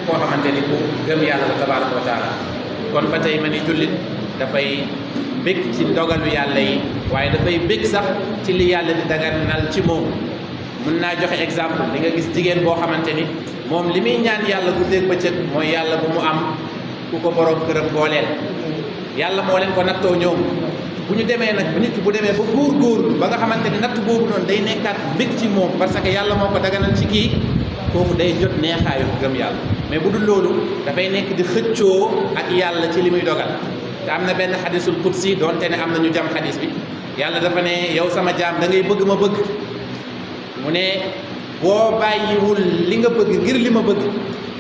koo xamante ni ku gëm yàlla la tabaraka wa taala kon ba tey ma ni jullit dafay bég ci ndogalu yàlla yi waaye dafay bég sax ci li yàlla di daganal ci moom. mën naa joxe exemple li nga gis jigéen boo xamante ni moom li muy ñaan yàlla guddeeg bëccëg mooy yàlla bu mu am ku ko borom këram booleel yàlla moo leen ko nattoo ñoom bu ñu demee nag nit ki bu demee ba góorgóorlu ba nga xamante ni natt boobu noonu day nekkaat bég ci moom parce que yàlla moo ko daganal ci kii kooku day jot neexaayu gëm yàlla mais bu dul loolu dafay nekk di xëccoo ak yàlla ci li muy dogal te am na benn xadisul qudsi doonte ne am na ñu jam xadis bi yàlla dafa ne yow sama jaam da ngay bëgg ma bëgg mu ne boo bàyyiwul li nga bëgg ngir li ma bëgg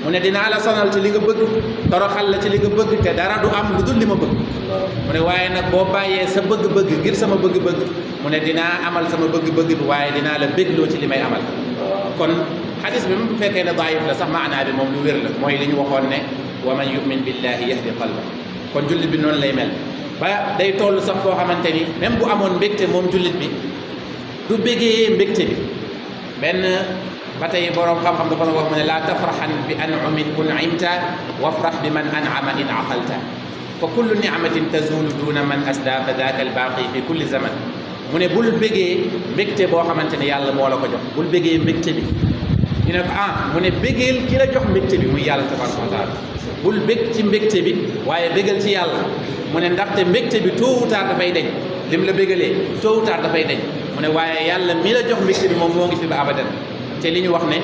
mu ne dinaa la sonal ci li nga bëgg toroxal la ci li nga bëgg te dara du am lu dul li ma bëgg mu ne waaye nag boo bàyyee sa bëgg-bëgg ngir sama bëgg-bëgg mu ne dinaa amal sama bëgg-bëgg bi waaye dinaa la bégloo ci li may amal kon xadis bi mu fekkee ne daayif la sax maanaa bi moom lu wér la mooy li ñu waxoon ne wa man yumin billahi yahdi qalba kon jullit bi noonu lay mel ba day toll sax foo xamante ni même bu amoon mbégte moom jullit bi du bégee mbégte bi benn ba tey boroom xam-xam dafa wax mu ne laa tafraxan bi an'umin un'imta wafrax bi man an'ama in aqalta fa kullu ni'matin tazulu duna man asda fa daaka albaaqi fi kulli zaman mu ne bul bégee mbégte boo xamante ne yàlla moo la ko jox bul bégee mbégte bi ñu ne ko mu ne bégeel ki la jox mbégte bi muy yàlla tabaraka wa taala bul bég ci mbégte bi waaye bégal ci yàlla mu ne ndaxte mbégte bi tôt ou tard dafay deñ lim la bégalee tôt ou tard dafay deñ mu ne waaye yàlla mi la jox mbégte bi moom moo ngi fi ba abadan te li ñu wax ne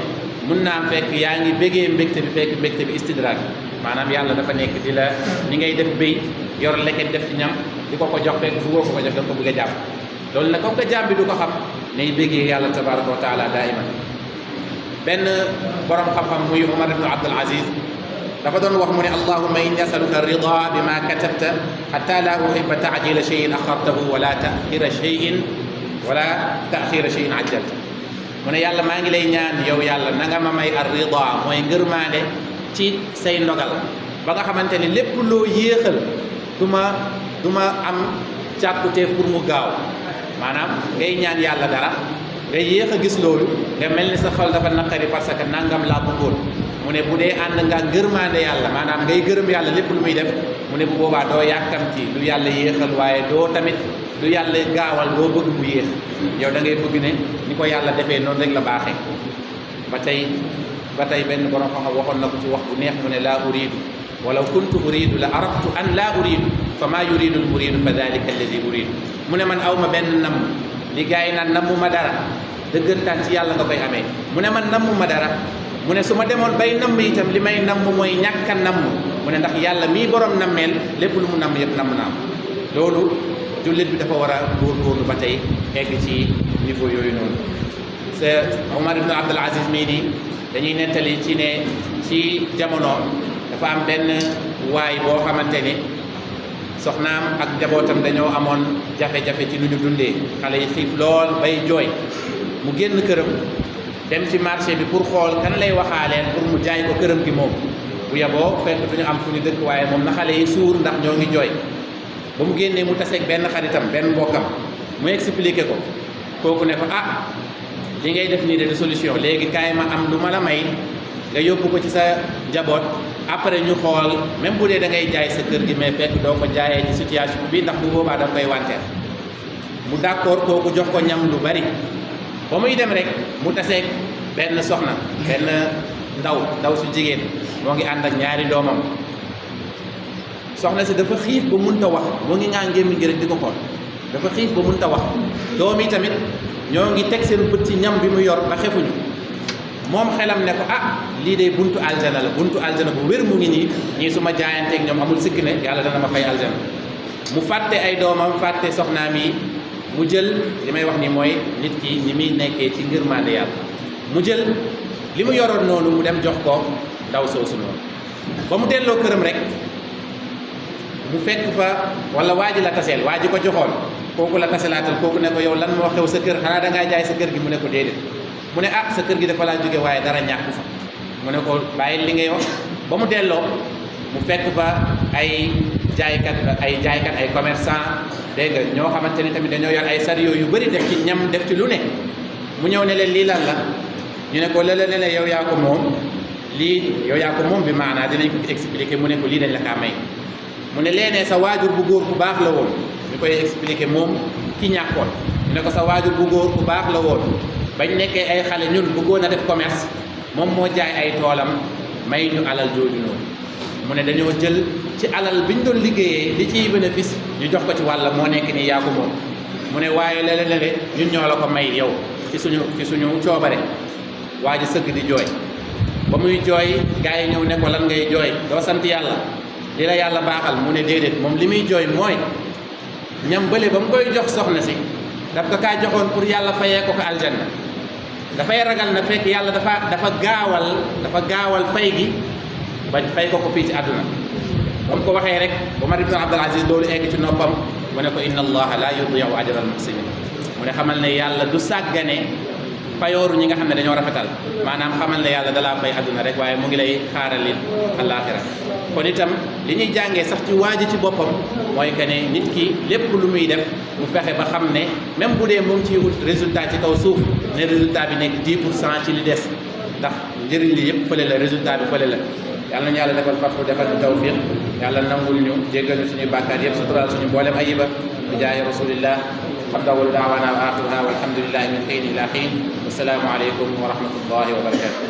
mun naa fekk yaa ngi bégee mbégte bi fekk mbégte bi istidraaj maanaam yàlla dafa nekk di la ni ngay def béy yor leket def ci ñam di ko jox fekk buggoo ko jox da nga ko bëgg a jàpp loolu nag comme que jàmm bi du ko xam nay bégee yàlla tabaraka wa taala daiman benn borom xam-xam muy Umar ibn Abdul Aziz dafa doon wax mu ne allahumma inni asaluka rida bima katabta hatta la uhibba taajila cheyin axartahu wala taxira cheyin ajjalta mu ne yàlla maa ngi lay ñaan yow yàlla na nga ma may ar rida mooy ngërmaande ci say ndogal ba nga xamante ni lépp loo yéexal du ma am càkkuteef pour mu gaaw maanaam ngay ñaan yàlla dara nga yéex a gis loolu nga mel ni sa xol dafa naqari parce que nangam laa bëggoon mu ne bu dee ànd nga ngërmaande yàlla maanaam ngay gërëm yàlla lépp lu muy def mu ne bu boobaa doo yàkkamti du yàlla yéexal waaye doo tamit du yàlla gaawal doo bëgg mu yéex yow da ngay bëgg ne ni ko yàlla defee noonu rek la baaxee ba tey benn borom xam-xam waxoon na ko ci wax bu neex mu ne laa uridu walaw kuntu uridu la araftu an laa uridu fa maa yuridu al muridu fa dalika alladi uridu mu ne man aw ma benn namm li gars yi naan nammu ma dara dëggantaan ci yàlla nga koy amee mu ne man nammu ma dara mu ne su ma demoon bay namm itam li may namm mooy ñàkk a namm mu ne ndax yàlla mii borom nammeel lépp lu mu namm yëpp namm naa loolu jullit bi dafa war a góorgóorlu ba tey egg ci niveau yooyu noonu c'est Omar ibn Abdul Aziz mii nii dañuy nettali ci ne ci jamono dafa am benn waay boo xamante ni soxnaam ak njabootam dañoo amoon jafe-jafe ci lu ñu dundee xale yi xiif lool bay jooy mu génn këram dem ci marché bi pour xool kan lay waxaaleel pour mu jaay ko këram gi moom bu yaboo fekk duñu am fu ñu dëkk waaye moom na xale yi suur ndax ñoo ngi jooy ba mu génnee mu taseeg benn xaritam benn mbokkam mu expliqué ko kooku ne ko li ngay def nii de solution léegi kaay ma am lu ma la may nga yóbbu ko ci sa njaboot après ñu xool même bu dee da ngay jaay sa kër gi mais fekk doo ko jaayee ci situation bi ndax bu boobaa da koy wanteer mu d'accord kooku jox ko ñam lu bari ba muy dem rek mu taseeg benn soxna benn ndaw su jigéen moo ngi ànd ak ñaari doomam soxna si dafa xiif ba munta wax moo ngi ngaa ngémmi ngi rek di ko xool dafa xiif ba munta wax doom yi tamit ñoo ngi teg seen bët ci ñam bi mu yor ba xefuñu moom xelam ne ko lii de buntu aljana la buntu aljana bu wér mu ngi nii ñii su ma jaayanteeg ñoom amul sikk ne yàlla dana ma fay aljana mu fàtte ay doomam fàtte soxnaam yi mu jël li may wax ni mooy nit ki ñi muy nekkee ci ngërmande yàlla mu jël li mu yoroon noonu mu dem jox ko ndaw soosu noonu ba mu delloo këram rek mu fekk fa wala waa ji la taseel waa ji ko joxoon kooku la taselaatal kooku ne ko yow lan moo xew sa kër xanaa da ngaa jaay sa kër gi mu ne ko déedéet mu ne sa kër gi dafa laa jóge waaye dara ñàkk fa mu ne ko bàyyi li ngay wax ba mu delloo mu fekk fa ay jaaykat ay commerçant dégg nga ñoo xamante ni tamit dañoo yor ay sario yu bëri def ci ñam def ci lu ne mu ñëw ne leen lii lan la ñu ne ko lële yow yaa ko moom lii yow yaa ko moom bi maanaa dinañ ko expliquer mu ne ko lii dañ la kaa may mu ne leenee sa waajur bu góor ku baax la woon ñu koy expliquer moom ki ñàkkoon ñu ne ko sa waajur bu góor ku baax la woon bañ nekkee ay xale ñun bëggoon a def commerce moom moo jaay ay toolam may ñu alal jooju noonu mu ne dañoo jël ci alal bi ñu doon liggéeyee li ciy bénéfice ñu jox ko ci wàlla moo nekk nii yaa ko moom mu ne waaye léeg-léeg ñun ñoo la ko may yow ci suñu coobare waa ji sëgg di jooy ba muy jooy gars yi ñëw ne ko lan ngay jooy doo sant yàlla li la yàlla baaxal mu ne déedéet moom li muy jooy mooy ñam bële ba mu koy jox soxna si daf ko kaa joxoon pour yàlla fayee ko aljanna dafay ragal na fekk yàlla dafa gaawal fay gi ba fay ko fii ci àdduna ba mu ko waxee rek Omar ibn Abdul Aziz loolu egg ci noppam mu ne ko inna allaha la yudiu ajra al muhsinin mu ne xamal ne yàlla du sàggane payooru ñi nga xam ne dañoo rafetal maanaam xamal ne yàlla dalaa fay àdduna rek waaye mu ngi lay xaaralil àllaaxira kon itam li ñuy jàngee sax ci waaji ci boppam mooy que ne nit ki lépp lu muy def mu fexe ba xam ne même bu dee mu ngi ciy wut résultat ci kaw suuf ne résultat bi nekk 10% ci li des ndax njëriñ li yëpp fële la résultat bi fële la yàlla nañu yàlla defal fatxu defal ñu tawfiq yàlla nangul ñu jéggal ñu suñuy bàkkaar yëpp suturaal suñu mboolem ayiba bi jaahi rasulillah xamdawul daawana wa axiruha walhamdulillahi min xiin ila xiin wasalaamu aleykum wa rahmatullahi wa barakatuh